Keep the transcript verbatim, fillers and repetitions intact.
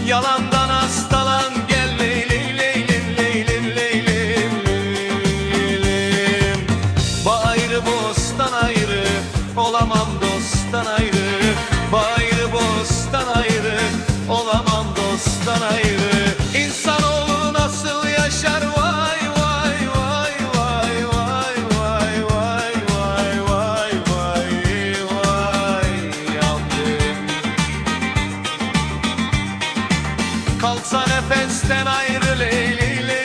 Yalandan hastalan gel leylim leylim leylim leylim. Bağ ayrı bostan ayrı, olamam dosttan ayrı. Bağ ayrı bostan ayrı, olamam dosttan ayrı. İnsanoğlu nasıl yaşar vay vay vay vay vay vay vay vay vay vay vay vay. Kalksa nefesten ayrı leyli leyli